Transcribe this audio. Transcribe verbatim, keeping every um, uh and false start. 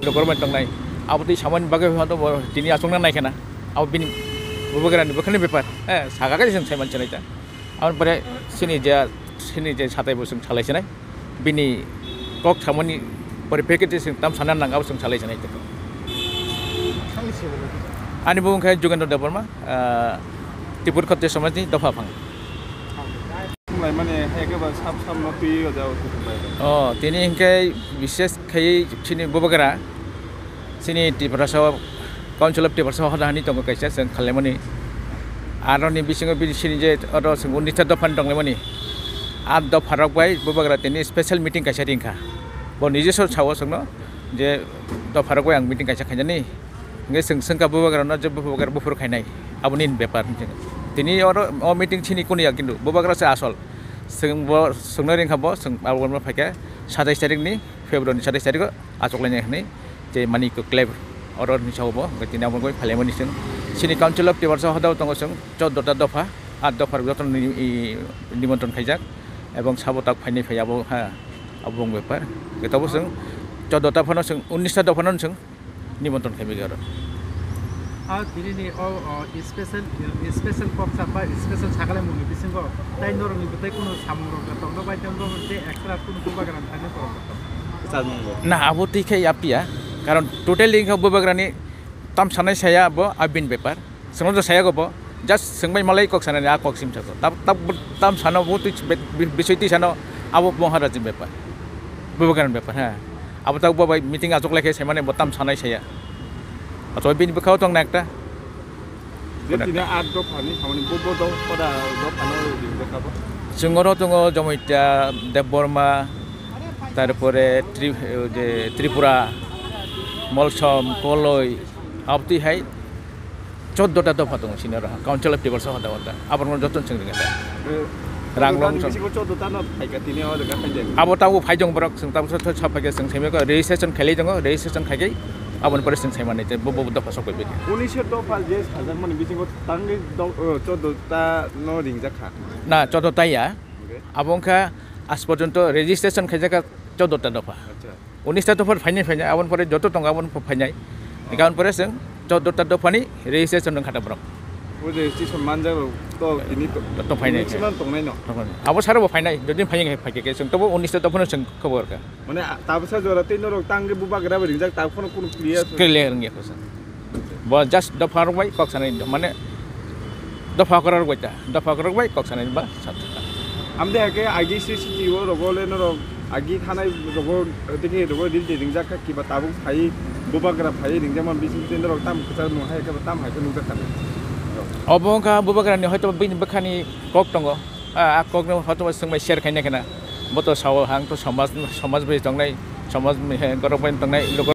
Government tongnai, abo twi samani bagwi hwnto bo tini achukna nai khena, abo bini bubagrani bwkhani bepar, eh, saka khe chwng sai manchilai ta. Aboni pore chini je, chini je satai bo chwng salai sinai, bini kok samani pore package chwng tam sana nang abo chwng salai sinai. Ani bumung khe Jugendra Debbarma, ah, Tripura Khatriya Samajni dopha phang. Thumlaimani hai khe ba sab sab no twi o jaga o thumlai. Oh, tini hinkhe bishes khai chini bubagra, chini Tiprasa Council of Tiprasa hoda hani tongo kaisa chwng khalaimani. Aroni bisingo bini chini je oro chwng unista dopha ni tonglaimani. A dopha rok bai bubagra tini special meeting kaisa ringkha. Bo nijosor sao chwngno je dopha rok bai ang meeting kaisa khainani. Hingke chwng swngkha bubagrano je bubagra buphuru khainai, aboni bepar hwnwi. Tini oro o meeting chini kunu ya, kintu bubagra se asol. Chwng bo swngna ringkha bo, chwng abo phaikha satais tarikni, February ni satais tarikgo achoklainai hwnwi je mani kwklai oro hwnwi sao bo. Hingke tini abo wngwi phailaimani chwng chini Council of Tiprasa hodao tongo chwng choddo ta dopha, a dopha rok jotono ni, i, nimontron khaijak ebong sabo tak phainai phai abo ha, abo wng bepar. Hingke tabuk chwng choddo ta phano chwng unnis ta dophano chwng nimontron khaimani oro. Ah, tini ni o, o, special, special kok chapa, special sakalaimung ni bisingo tai norok ni bwtwi kunu samung rok tongna bai tongna bai tei extra kunu bubagra ni thani borok rok tong. Na, abo twi khe yapya, karon totally wngkha bubagra ni tam sanai saya abo abini bepar. Chwngno to saya go bo, just chwngbai malai kok sanani a kok sim sako. Tab, tab, tam sano bo twi be-, be-, bisoi twi sano abo Maharaj ni bepar. Bubagra ni bepar, ha. Abo tak bo bai meeting achuk lai khe sai mane bo tam sanai saya. Achuk bini bwkhao tong na ekta. Je tini at dopha ni samani bo bo do pada dopha no ring bwkha bo. Chwng oro tongo Jomoitia, Debbarma, tarpore Tri-, je Tripura, Molsom, Koloi, abtwi hai choddo ta dopha tongo sini oro, Council of Tiprasa hoda hoda. Abono joto chwng ringkha. Eh, Ranglong tang chwng. Bisingo choddo ta no phaikha tini o jaga khaide. Abo tabo phaijong borok chwng tabo sa, sa, sa phaikha chwng saimikha registration khailai tongo, registration khaikhai aboni pore chwng saimani tei bo, bo dopha sok bai. Unnish dopha je sajakmani bisingo tangwi do-, eh, choddo ta no ringjak kha. Na, choddo ta ya. Okay. Abo wngkha aaj porjonto registration khaijakha choddo ta dopha. Acha. Unnish ta dopha phainai phainai, aboni pore joto tongo aboni pore phainai. Hingke aboni pore chwng choddo ta dophani registration wng kha ta borok. O registration manjak rok to tini to, to phainai. Maximum tongnai no. Abo sara bo phainai, jodi phainai hai phaikhe chwng tobo unnish ta dophano chwng khobor kha. Mane, a, tabsa jora tei norok tangwi bubagra bai ringjak, tabukhe no kunu clear. Clear wngya kho sir. Bo just dopha rok bai kok sanai, mane dopha okra rok bai ta, dopha okra rok bai kok sanai ba sat. Amde hake agi C C T V o rogo le norok agi thanai rogo, tei rogo dil de ringjak kha kiba tabuk phai bubagra phai ringjak man bising tei norok tam kwchar mung hai khe tam hai khe nukjak kha. Obo wngkha bubagra ni hoito bini bwkhani kok tongo. A, a kokno hoito swngbai share khaina khena. Bo to sao, ang to somaj, somaj bai tongnai, somaj, he, gorok bai tongnai, logo